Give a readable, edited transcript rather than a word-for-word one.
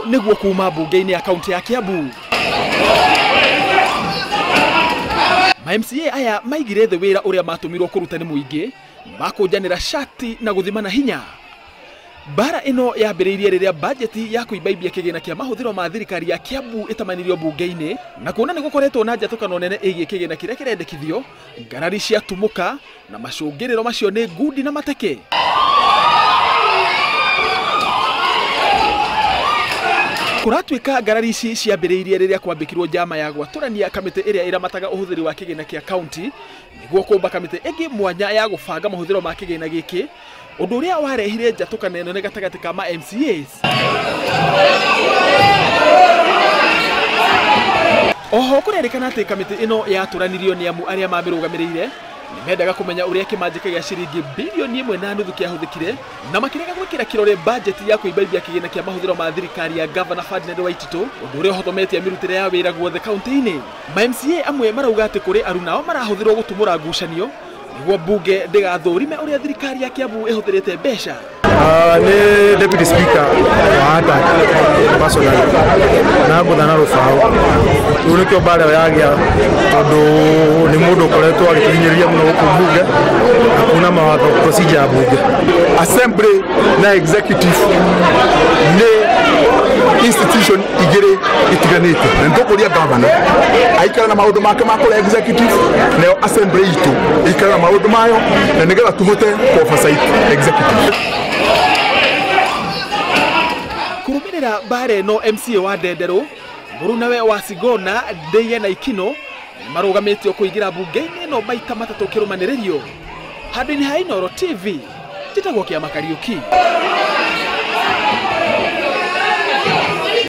nĩguo kuma bunge-inĩ ya kaunti ya Kiambu. Ma MCA aya maigire thĩ wĩra ũrĩa matũmirwo kũruta nĩ mũingĩ, makũnjanĩra shati na gũthimana hinya. Mbara ĩno yambĩrĩirie rĩrĩa bajeti ya kũimbaimbia kĩgĩna kĩa mahũthĩro ma thirikari ya Kiambu ĩtamanirio bunge-inĩ, na kuona nĩ gũkoretwo na njatũkano nene ĩgiĩ kĩgĩna kĩrĩa kĩrendekithio, ngarari ciatumũka na macũngĩrĩro macio nĩ ngundi na mateke. Kũratuĩka ngarari ici ciambĩrĩirie rĩrĩa kwambĩkirwo njama ya gwatũrania kamĩtĩ ĩrĩa ĩramataga ũhũthĩri wa kĩgĩna kĩa kaunti nĩguo kũmba kamĩtĩ ĩngĩ mwanya ya gũbanga mahũthĩro ma kĩgĩna gĩkĩ, ũndũ ũrĩa warehire njatũkano nene gatagatĩ ka ma MCAs. Oho kũrerĩkana atĩ kamĩtĩ ĩno yatũranirio nĩ amu arĩa mamĩrũgamĩrĩire nĩmendaga kũmenya ũrĩa kĩmanjĩka gĩa ciringi bilioni 1.5 kĩahũthĩkire, na makĩrega gwĩkĩra kĩrore bajeti ya kũimbaimbia kĩgĩna kĩa mahũthĩro ma thirikari ya Gavana Ferdinand Waititu, ũndũ ũrĩa ũhotometie mĩrutĩre ya wĩra guothe kaunti-inĩ. Ma MCA amwe marauga atĩ kũrĩ arunao marahũthĩrwo gũtumũra ngucanio nĩguo bunge ndĩgathũrime ũrĩa thirikari ya Kiambu ĩhũthĩrĩte mbeca. Nĩ Deputy Speaker wa ATAC personally na ngũthana rũbaũ rĩu nĩkĩo mbara ĩyo yagĩa, tondũ nĩ mũndũ ũkoretwo agĩtũhinyĩrĩria mũno gũkũ mbunge na kuna mawatho procedure ya mbunge. Assembly na executive nĩ institution igĩrĩ itiganĩte, na nĩtũkũria gavana aikara na maũndũ make ma kũrĩa executive, nayo assembly itũ ĩikare na maũndũ mayo, na nĩgetha tũhote ku oversight executive. Kũrũmĩrĩra mbara ĩno, MCA wa Ndenderũ, mũrunawe wa Sigona, Ndeiya na Ikino nĩmarũgamĩtio kũingĩra bunge-inĩ ĩno maita matatũ kĩrũmanĩrĩrio. Handũ-inĩ ha Inooro TV, njĩtagwo Kĩama Kariũki.